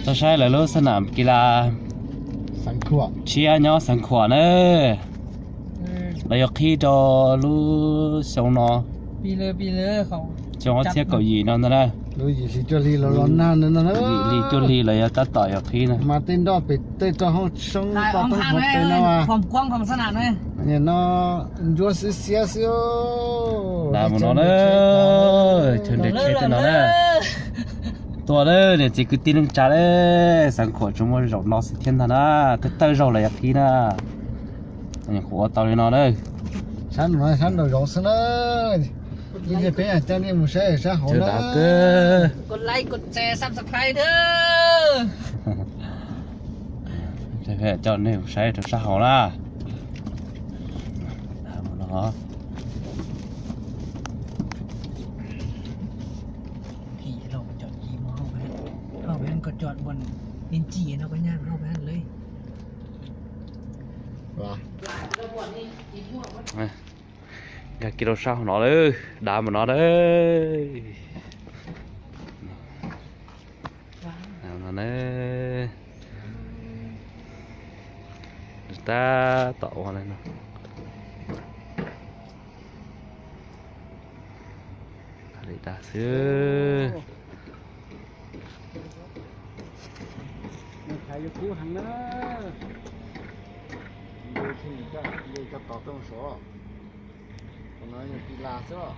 Tuaj saib lawv lub xab nam kis las tshiab nyob Xeev Khuam na. Lawv yuav qhib rau lub xyoo no, xyoo ob txhiab kaum yim no ntag na. Yim hli cuaj hli lawv yuav tab tom yuav qhib na. Mas tej nroj pem tej toj hauv soob toj roob hauv pes no mas no ntsuab xiab xiab xwb. Mus no na, chaw nres tsheb tej no na. Tuaj lawm niam txiv kwv tij neej tsa lawm, Xeev Khuam tsuas muaj zaum no xwb thiab ntag na, twb tawj zaug lawm yog qhib na. Nyuam qhuav ua tau li no na. Sab nraum zoov xwb na. Ib ntsis peb coj nej mus saib sab hauv na. Coj nej mus saib rau sab hauv na. Nkag kiag rau sab hauv no lawm, dav mus no lawm. Tab tom ua li no. Li dag xwb. Nws thaiv yuav kub heev na. Nce tsheb nce coj tos tuaj mus saud. Qhov no yog kis las xwb os.